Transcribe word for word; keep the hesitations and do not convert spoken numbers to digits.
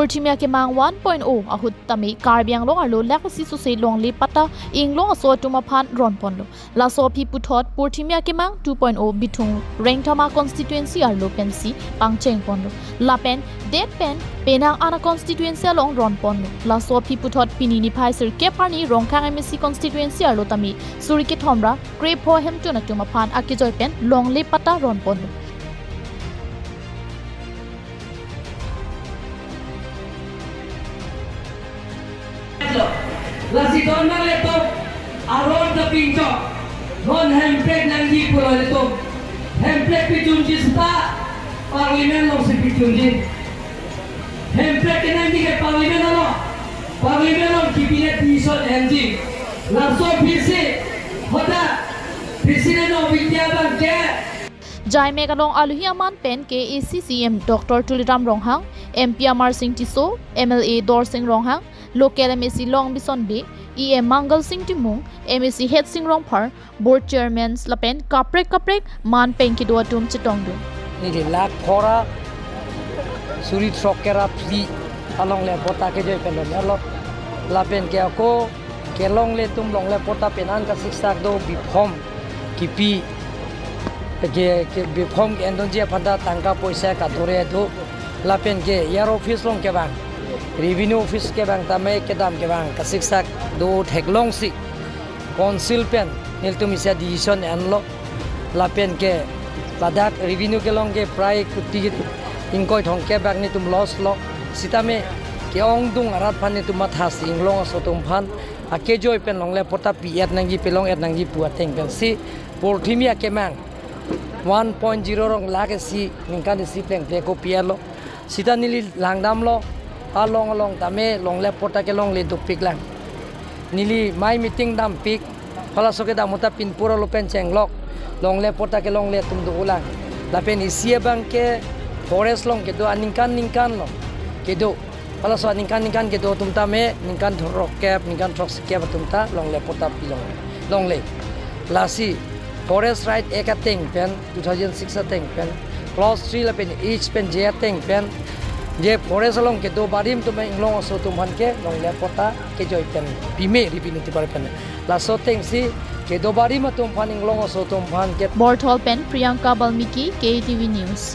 Purthimi Akemang one point oh ahut tame Karbi Anglong arlo lakh isi sose longle patta inglong aso atum aphan ronponlo. Laso aphi puthot Purthimi Akemang two point oh Bithung Rengthama constituency arlo pensi pangchengponlo. Lapen det pen penang ana constituency along ronponlo. Laso aphi puthot pini niphai sirkep arni Rongkhang M A C constituency arlo tame suri kethom ra krepho hemtun atum aphan akejoi pen longle patta ronponlo. Lasi don nang letok aron ta pinchok. Non Hemprek nangji pulo letok. Hemprek pichunji seta Parliament alongsi pichunji. Hemprek kenangji ke Parliament along. Parliament along kipi le decision enji. Laso aphi si hoda President of India abang ke Jaimek along aluhi aman pen K A A C C M Doctor Tuliram Ronghang, M P Amarsing Tisso, M L A Dorsing Ronghang, local M A C Longbison Bey, E M Mangalsing Timung, M A C Headsing Rongphar, board chairmans lapen kaprek kaprek man pen kedo atum chetongdun. Neli lakh pharo suri throk kera phli alongle patta kejoi pen longle lo. Lapen ke ako kelongle atum longle patta pen an kasiksak do, biphom kipi ke, ke biphom ke-endunji aphan ta tangka poisa kadure do. Lapen ke E R office along kevang, revenue office kevang tame kedam kevang kasiksak do theklongsi council pen nelitum isi a-decision enlo. Lapen ke ladak revenue kelong ke prai kuti ingkoi thomkep bak nelitum loss lo. Sitame ke-ongdung arat aphan nelitum mathasi inglong aso atum aphan akejoi pen longle patta pi-et nangji, pelong-et nangji pu ateng pensi Purthimi Akemang one point zero along lakh isi ningkan isi plengple ko pi-etlo. Sita neli langdamlo, along along tame longle patta kelongle dopik lang. Neli mai meeting dampik, halaso kedam ahut ta pinpur alo pen chenglok longle patta kelongle atum do-o lang. Lapen isi abang ke forest along kedo aningkan ningkan lo kedo. Halaso aningkan ningkan kedo atum tame ningkan throkkep, ningkan throksikep atum ta longle patta pilong longle. Lasi Forest Right Act ateng pen, two thousand six ateng pen, clause three lapen H pen J ateng pen, je forest along kedo barim atum inglong aso atum aphan ke longle patta kejoi pen pime ri pini tipar pen. Laso atengsi kedo barim atum aphan inglong aso atum aphan ke. Borthol pen Priyanka Balmiki, K T V News.